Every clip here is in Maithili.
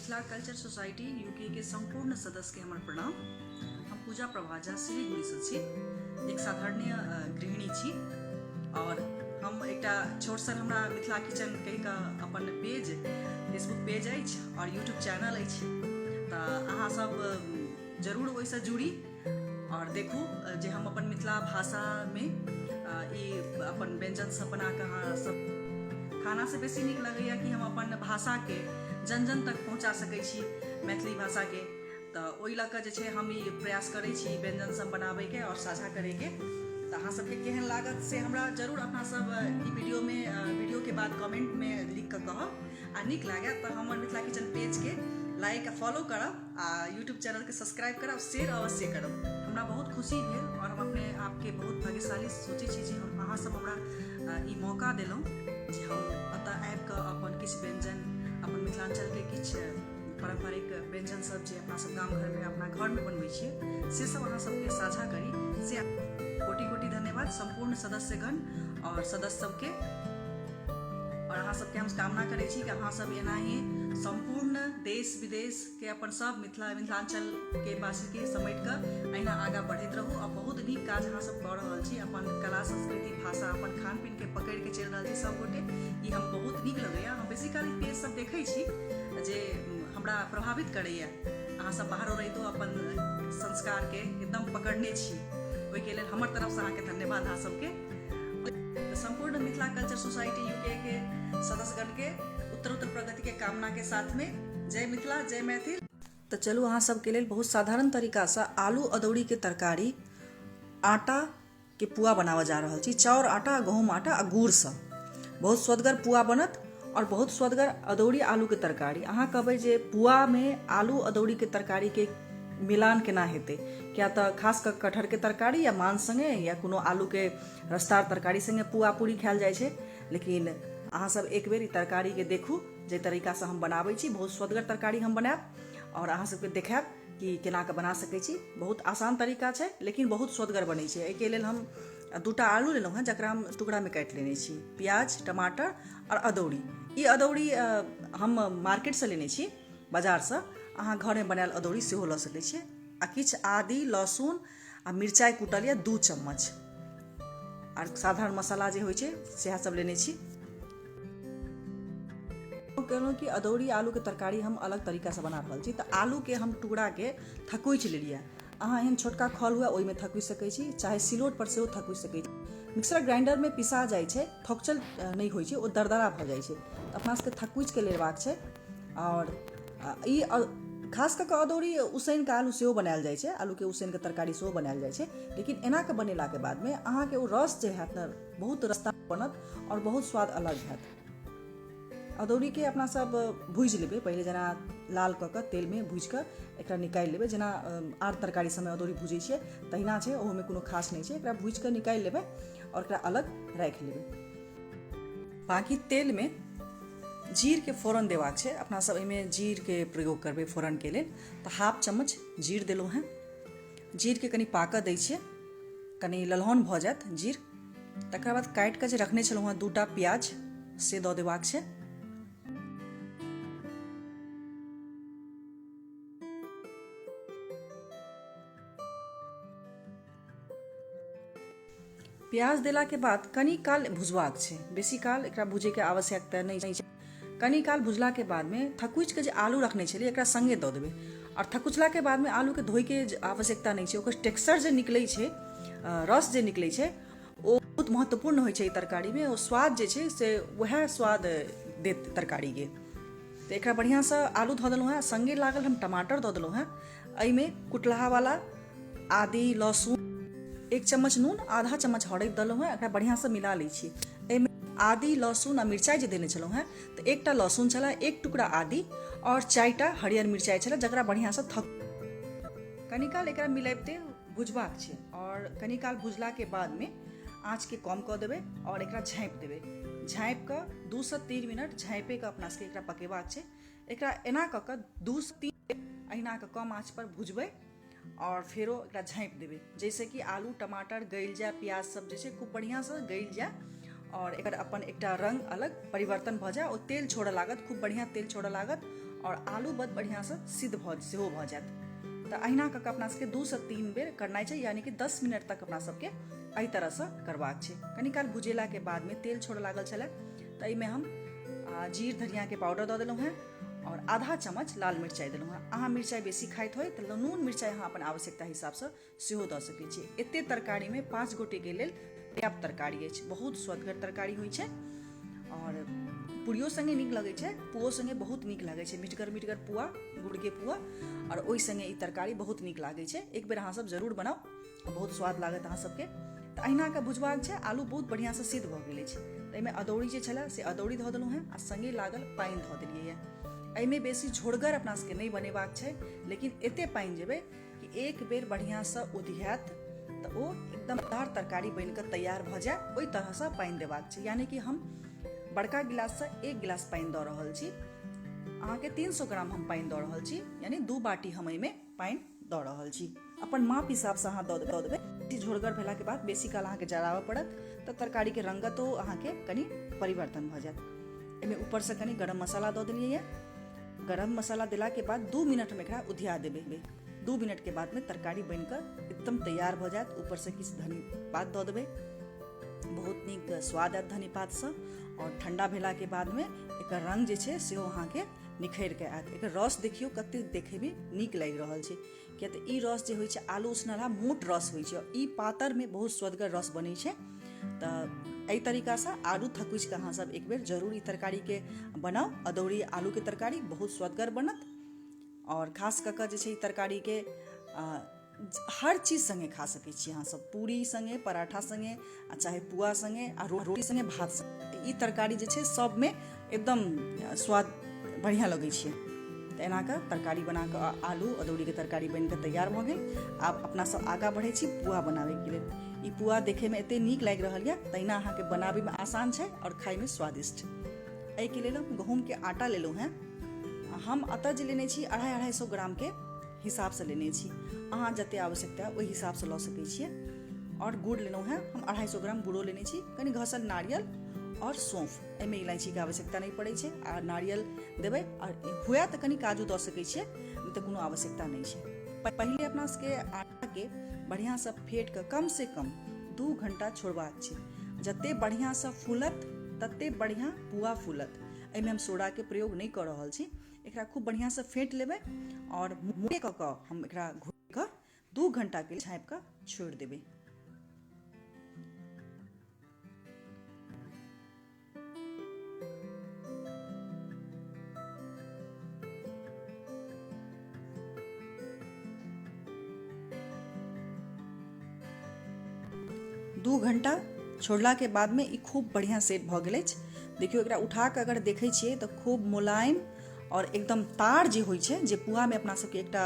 मिथिला कल्चर सोसाइटी यूके के सम्पूर्ण सदस्य के हमर प्रणाम। हम पूजा प्रभा झा सिलीगुड़ी से छी, एक साधारणीय गृहिणी छी और हम एकटा छोट सन हमरा मिथिला किचन कहि कऽ अपन पेज फेसबुक पेज अछि और यूट्यूब चैनल अछि, तऽ अहाँ सब जरूर ओहिसँ जुड़ी और देखू जे हम अपन मिथिला भाषामे ई अपन व्यंजन सब बना कऽ अहाँ सब खानासँ बेसी नीक लगैए कि हम अपन भाषाके जन जन तक पहुँचा सकै छी मैथिली भाषाके। तऽ ओहि लऽ कऽ जे छै हम ई प्रयास करै छी व्यंजन सब बनाबैके आओर साझा करैके। तऽ अहाँ सबके केहन लागत से हमरा जरूर अपना सब ई वीडियोमे वीडियोके बाद कमेंटमे लिख कऽ कहब, आ नीक लागत तऽ हमर मिथिला किचन पेजके लाइक आ फॉलो करब आ यूट्यूब चैनलके सब्सक्राइब करब, शेयर अवश्य करब। हमरा बहुत खुशी भेल और हम अपने आपके बहुत भाग्यशाली सोचै छी जे हम अहाँ सब हमरा ई मौका देलहुँ जे हम एतऽ आबि कऽ अपन किछु व्यंजन, अपन मिथिलाञ्चलके किछु पारम्परिक व्यंजन सब जे अपना सब गाम घरमे अपना घरमे बनबै छियै से सब अहाँ सबके साझा करी, से कोटि कोटि धन्यवाद सम्पूर्ण सदस्यगण और सदस्य सबके। और अहाँ सबके हम कामना करै छी कि अहाँ सब एनाही सम्पूर्ण देश विदेश के अपन सब मिथिला मिथिलांचल के वासी के समेट कऽ अहिना आगाँ बढ़ैत रहू। और बहुत नीक काज अहाँ सब कऽ रहल छी, अपन कला संस्कृति भाषा अपन खान पीन के पकड़ि के चलि रहल छी सब गोटे, ई हम बहुत नीक लगैया। हम बेसी काल ई पेज सब देखै छी जे हमरा प्रभावित करैया। अहाँ सब बाहरो रहितो अपन संस्कार के एकदम पकड़ने छी, ओहिके लेल हमर तरफसँ अहाँके धन्यवाद अहाँ सबके। सम्पूर्ण मिथिला कल्चर सोसाइटी यूके के सदस्यगण के उत्तर उत्तर प्रगति के कामना के साथ में जय मिथिला जय मैथिल। तऽ चलू अहाँ सबके लेल बहुत साधारण तरीकासँ आलू अदौड़ी के तरकारी आटा के पुआ बनाबऽ जा रहल छी। चाउर आटा, गहूम आटा आ गुड़सँ बहुत स्वदगर पुआ बनत और बहुत स्वदगर अदौड़ी आलू के तरकारी। अहाँ कहबै जे पुआमे आलू अदौड़ी के तरकारी के मिलान केना हेतै, किया तऽ खास कऽ कटहर के तरकारी या मांस संगे या कोनो आलू के रसदार तरकारी संगे पुआ पूरी खायल जाइ छै। लेकिन अहाँ सब एक बेर ई तरकारी के देखू जे तरीकासँ हम बनाबै छी, बहुत स्वदगर तरकारी हम बनायब और अहाँ सबके देखायब कि केना कऽ बना सकै छी। बहुत आसान तरीका छै लेकिन बहुत स्वदगर बनै छै। एहिके लेल हम दूटा आलू लेलहुँ हेँ जकरा हम टुकड़ामे काटि लेने छी, प्याज, टमाटर आओर अदौड़ी। ई अदौड़ी हम मार्केटसँ लेने छी, बाजारसँ। अहाँ घरमे बनायल अदौड़ी सेहो लऽ सकै छियै। आ किछु आदी, लहसुन आ मिरचाइ कुटल यऽ 2 चम्मच, आर साधारण मसाला जे होइ छै सएह सब लेने छी। कहलहुँ कि अदौड़ी आलूके तरकारी हम अलग तरीकासँ बना रहल छी। तऽ आलूके हम टुकड़ाके थकुचि लेलियै। अहाँ एहन छोटका खल हुए ओहिमे थकुचि सकै छी, चाहे सिलौट पर सेहो थकुचि सकै छी। मिक्सर ग्राइंडरमे पिसा जाइ छै, थकुचल नहि होइ छै, ओ दरदरा भऽ जाइ छै। तऽ अपना सबके थकुचिके लेबाक छै। आओर ई खास कऽ कऽ अदौड़ी उसनि कऽ आलू सेहो बनायल जाइ छै, आलूके उसनि कऽ तरकारी सेहो बनायल जाइ छै। लेकिन एना कऽ बनेलाके बादमे अहाँके ओ रस जे हैत ने बहुत रसदार बनत आओर बहुत स्वाद अलग हैत। अदौड़ीके अपना सब भूजि लेबै पहिले, जेना लाल कऽ कऽ तेलमे भूजि कऽ एकरा निकालि लेबै। जेना आर तरकारी सबमे अदौड़ी भूजै छियै तहिना छै, ओहोमे कोनो खास नहि छै। एकरा भूजि कऽ निकालि लेबै आओर एकरा अलग राखि लेबै। बाँकी तेलमे जीरके फोरन देबाक छै। अपना सब एहिमे जीरके प्रयोग करबै फोरनके लेल। तऽ हाफ चम्मच जीर देलहुँ हेँ। जीरके कनि पाकऽ दै छियै, कनि ललहन भऽ जायत जीर। तकर बाद काटि कऽ जे रखने छलहुँ हेँ 2टा प्याज से दऽ देबाक छै। प्याज देलाके बाद कनि काल भुजबाक छै, बेसी काल एकरा भुजैके आवश्यकता नहि छै। कनि काल भुजलाके बादमे थकुचिके जे आलू रखने छलियै एकरा सङ्गे दऽ देबै। आओर थकुचलाके बादमे आलूके धोइके आवश्यकता नहि छै, ओकर टेक्सचर जे निकलै छै, रस जे निकलै छै ओ बहुत महत्वपूर्ण होइ छै एहि तरकारीमे। ओ स्वाद जे छै से वएह स्वाद देत तरकारीके। तऽ एकरा बढ़िआँसँ आलू धऽ देलहुँ हेँ, सङ्गे लागल हम टमाटर दऽ देलहुँ हेँ। एहिमे कुटलहावला आदी, लहसुन, 1 चम्मच नून, आधा चम्मच हरदि देलहुँ हेँ। एकरा बढ़िआँसँ मिला लै छी। एहिमे आदी, लहसुन आ मिरचाइ जे देने छलहुँ हेँ तऽ 1टा लहसुन छलए, 1 टुकड़ा आदी आओर 4टा हरियर मिरचाइ छलए जकरा बढ़िआँसँ थक कनी काल एकरा मिलबिते भुजबाक छै। आओर कनी काल भुजलाके बादमे आँचके कम कऽ देबै आओर एकरा झाँपि देबै। झाँपि कऽ 2 से 3 मिनट झाँपिके अपना सबके एकरा पकेबाक छै। एकरा एना कऽ कऽ 2 से 3 अहिना कऽ कम आँच पर भुजबै आओर फेरो एकरा झाँपि देबै, जाहिसँ कि आलू टमाटर गलि जाय, प्याज सब जे छै खूब बढ़िआँसँ गलि जाय आओर एकर अपन एकटा रङ्ग अलग परिवर्तन भऽ जाय। ओ तेल छोड़ऽ लागत, खूब बढ़िआँ तेल छोड़ऽ लागत आओर आलू बड बढ़िआँसँ सिद्ध भऽ सेहो भऽ जायत। तऽ अहिना कऽ कऽ अपना सबके 2 से 3 बेर करनाइ छै, यानी कि 10 मिनट तक अपना सबके एहि तरहसँ करबाक छै। कनी काल भुजेलाके बादमे तेल छोड़ऽ लागल छलै, तऽ एहिमे हम जीर धनियाके पाउडर दऽ देलहुँ हेँ आओर आधा चम्मच लाल मिरचाइ देलहुँ हेँ। अहाँ मिरचाइ बेसी खाइत होइ तऽ नून मिरचाइ अहाँ अपन आवश्यकता हिसाबसँ सेहो दऽ सकै छी। एते तरकारीमे 5 गोटेके लेल पर्याप्त तरकारी अछि। बहुत स्वदगर तरकारी होइ छै आओर पूरियो सङ्गे नीक लगै छै, पुओ सङ्गे बहुत नीक लागै छै। मिठगर मिठगर पुआ, गुड़के पुआ आओर ओहि सङ्गे ई तरकारी बहुत नीक लागै छै। एक बेर अहाँसभ जरूर बनाउ, बहुत स्वाद लागत अहाँ सबके। तऽ अहिना कऽ भुजबाक छै। आलू बहुत बढ़िआँसँ सिद्ध भऽ गेल अछि, तऽ एहिमे अदौड़ी जे छलए से अदौड़ी धऽ देलहुँ हेँ आ सङ्गे लागल पानि धऽ देलियै। एहिमे बेसी झोरगर अपना सबके नहि बनेबाक छै, लेकिन एते पानि जेबै कि एक बेर बढ़िआँसँ उधियात तऽ ओ एकदम दार तरकारी बनि कऽ तैयार भऽ जाय, ओहि तरहसँ पानि देबाक छै। यानी कि हम बड़का गिलाससँ 1 गिलास पानि दऽ रहल छी अहाँके। 300 ग्राम हम पानि दऽ रहल छी, यानी 2 बाटी हम एहिमे पानि दऽ रहल छी। अपन माप हिसाबसँ अहाँ दऽ देबै। झोरगर भेलाके बाद बेसी काल अहाँके जराबऽ पड़त, तऽ तरकारीके रङ्गतो अहाँके कनि परिवर्तन भऽ जायत। एहिमे ऊपरसँ कनि गरम मसाला दऽ देलियै। गरम मसाला देलाके बाद 2 मिनटमे एकरा उधिया देबै। 2 मिनटके बादमे तरकारी बनिकऽ एकदम तैयार भऽ जायत। ऊपरसँ किछु धनी पात दऽ देबै, बहुत नीक स्वाद आयत धनी पातसँ। आओर ठण्डा भेलाके बादमे एकर रङ्ग जे छै सेहो अहाँके निखरि कऽ आयत। एकर रस देखियौ, कतेक देखैमे नीक लागि रहल छै, किया तऽ ई रस जे होइ छै आलू उसनलहा मोट रस होइ छै, ई पातरमे बहुत स्वदगर रस बनै छै। तऽ एहि तरीकासँ आलू थकुचि कऽ अहाँसभ एक बेर जरूर ई तरकारीके बनाउ। अदौड़ी आलूके तरकारी बहुत स्वदगर बनत। आओर खास कऽ कऽ जे छै ई तरकारीके हर चीज सङ्गे खा सकै छी अहाँसभ, पूरी सङ्गे, पराठा सङ्गे, आ चाहे पुआ सङ्गे, आ रोटी सङ्गे, भात सङ्गे। ई तरकारी जे छै सभमे एकदम स्वाद बढ़िआँ लगै छै। तऽ एना कऽ तरकारी बना कऽ आलू अदौड़ीके तरकारी बनि कऽ तैयार भऽ गेल। आब अपना सब आगाँ बढ़ै छी पुआ बनाबैके लेल। ई पुआ देखैमे एते नीक लागि रहल यऽ, तहिना अहाँके बनाबैमे आसान छै आओर खाइमे स्वादिष्ट। एहिके लेल हम गहूँमके आटा लेलहुँ हेँ। हम एतऽ जे लेने छी 250-250 ग्रामके हिसाबसँ लेने छी, अहाँ जतेक आवश्यकता ओहि हिसाबसँ लऽ सकै छियै। आओर गुड़ लेलहुँ हेँ हम, 250 ग्राम गुड़ो लेने छी, कनि घसल नारियल आओर सौँफ। एहिमे इलायचीके आवश्यकता नहि पड़ै छै। आ नारियल देबै आओर हुए तऽ कनि काजू दऽ सकै छियै, नहि तऽ कोनो आवश्यकता नहि छै। पहिले अपना सबके आटाके बढ़िआँसँ फेट कऽ कमसँ कम 2 घण्टा छोड़बाक छै। जतेक बढ़िआँसँ फूलत ततेक बढ़िआँ पुआ फूलत। एहिमे हम सोडाके प्रयोग नहि कऽ रहल छी। एकरा खूब बढ़िआँसँ फेंट लेबै आओर मोटे कऽ कऽ हम एकरा घोरि कऽ 2 घण्टाके झाँपि कऽ छोड़ि देबै। 2 घण्टा छोड़लाके बादमे ई खूब बढ़िआँ सेट भऽ गेल अछि। देखियौ, एकरा उठा कऽ अगर देखै छियै तऽ खूब मुलायम आओर एकदम तार जे होइ छै, जे पुआमे अपना सबके एकटा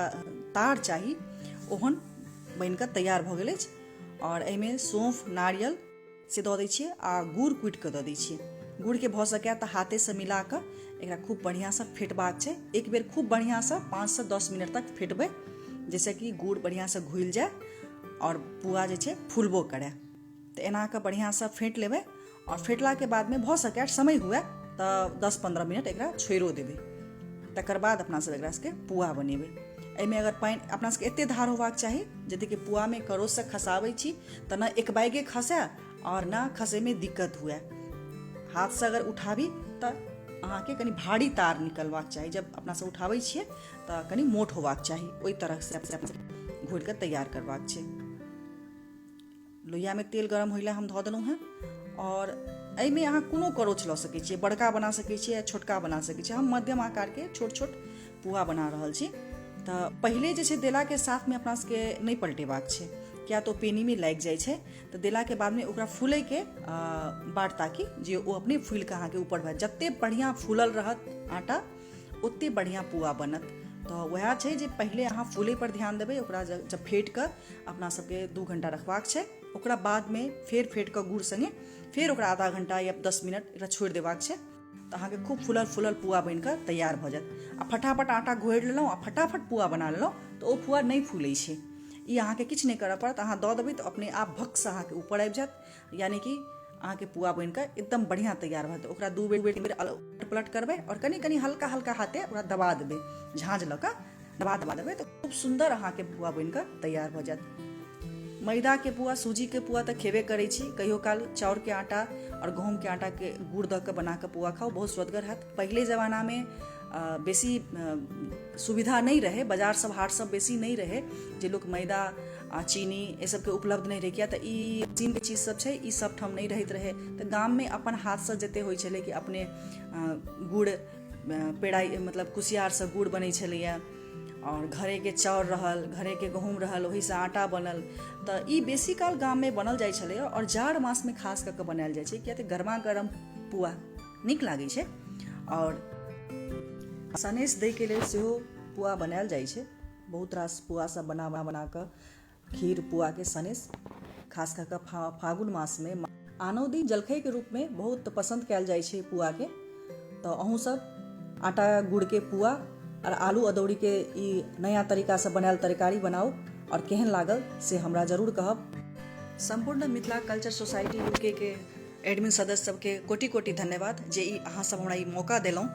तार चाही, ओहन बनि कऽ तैयार भऽ गेल अछि। आओर एहिमे सौंफ नारियल से दऽ दै छियै आ गुड़ कुटि कऽ दऽ दै छियै। गुड़के भऽ सकए तऽ हाथेसँ मिला कऽ एकरा खूब बढ़िआँसँ फेटबाक छै। एक बेर खूब बढ़िआँसँ 5 से 10 मिनट तक फेटबै, जाहिसँ कि गुड़ बढ़िआँसँ घुलि जाय आओर पुआ जे छै फुलबो करए। तऽ एना कऽ बढ़िआँसँ फेँट लेबै आओर फेटलाके बादमे भऽ सकए समय हुए तऽ 10-15 मिनट एकरा छोड़िओ देबै, तकर बाद अपना सब एकरा सबके पुआ बनेबै। एहिमे अगर पानि अपना सबके एते धार होबाक चाही जतेक पुआमे करोससँ खसाबै छी तऽ ने एकबैगे खसए आओर ने खसैमे दिक्कत हुए। हाथसँ अगर उठाबी तऽ अहाँके कनि भारी तार निकलबाक चाही। जब अपनासँ उठाबै छियै तऽ कनि मोट होबाक चाही। ओहि तरहसँ घोरि कऽ तैयार करबाक छै। लोहियामे तेल गरम होइला हम धऽ देलहुँ हेँ। आओर एहिमे अहाँ कोनो करोछ लऽ सकै छियै, बड़का बना सकै छियै या छोटका बना सकै छियै। हम मध्यम आकारके छोट छोट पुआ बना रहल छी। तऽ पहिले जे छै देलाके साथमे अपना सबके नहि पलटेबाक छै, किया तऽ ओ पेनीमे लागि जाइ छै। तऽ देलाके बादमे ओकरा फूलैके बाट ताकि जे ओ अपने फूलि कऽ अहाँके ऊपर भऽ जतेक बढ़िआँ फूलल रहत आटा, ओतेक बढ़िआँ पुआ बनत। तऽ वएह छै जे पहिले अहाँ फूलैपर ध्यान देबै। ओकरा जब फेट कऽ अपना सबके 2 घण्टा रखबाक छै, ओकरा बादमे फेर फेट कऽ गुड़ सङ्गे फेर ओकरा आधा घण्टा या 10 मिनट एकरा छोड़ि देबाक छै, तऽ अहाँके खूब फूलल फूलल पुआ बनि कऽ तैयार भऽ जायत। आ फटाफट आटा घोरि लेलहुँ आ फटाफट पुआ बना लेलहुँ तऽ ओ पुआ नहि फूलै छै। ई अहाँके किछु नहि करऽ पड़त, अहाँ दऽ देबै तऽ अपने आप भक्कसँ अहाँके ऊपर आबि जायत, यानी कि अहाँके पुआ बनि कऽ एकदम बढ़िआँ तैयार भऽ जेतै। ओकरा 2 बेर 3 बेर उलट पलट करबै आओर कनि कनि हल्का हल्का हाथे ओकरा दबा देबै, झाँझ लऽ कऽ दबा दबा देबै तऽ खूब सुन्दर अहाँके पुआ बनि कऽ तैयार भऽ जायत। मैदाके पुआ, सूजीके पुआ तऽ खेबे करै छी, कहियो काल चाउरके आटा आओर गहूँमके आटाके गुड़ दऽ कऽ बना कऽ पुआ खाउ, बहुत स्वदगर हैत। पहिले जमानामे बेसी सुविधा नहि रहै, बाजार सब हाट सब बेसी नहि रहै जे लोक मैदा आ चीनी एहि सबके उपलब्ध नहि रहै, किया तऽ ई चीनके चीज सब छै, ई सब ठाम नहि रहैत रहै। तऽ गाममे अपन हाथसँ जते होइ छलै कि अपने गुड़ पेड़ाइ, मतलब कुसियारसँ गुड़ बनै छलैए आओर घरेके चाउर रहल, घरेके गहूँम रहल, ओहिसँ आटा बनल। तऽ ई बेसी काल गाममे बनल जाइ छलैए आओर जाड़ मासमे खास कऽ कऽ बनायल जाइ छै, किया तऽ गरमा गरम पुआ नीक लागै छै आओर सनेस दैके लेल सेहो पुआ बनायल जाइ छै। बहुत रास पुआ सब बना बना कऽ खीर पुआके सनेस खास कऽ कऽ फागुन मासमे आनो दिन जलखैके रूपमे बहुत पसन्द कयल जाइ छै पुआके। तऽ अहूँ सब आटा गुड़के पुआ आओर आलू अदौड़ीके ई नया तरीकासँ बनायल तरकारी बनाउ आओर केहन लागल से हमरा जरूर कहब। सम्पूर्ण मिथिला कल्चर सोसाइटी यूके के एडमिन सदस्य सबके कोटि कोटि धन्यवाद जे ई अहाँ सब हमरा ई मौका देलहुँ।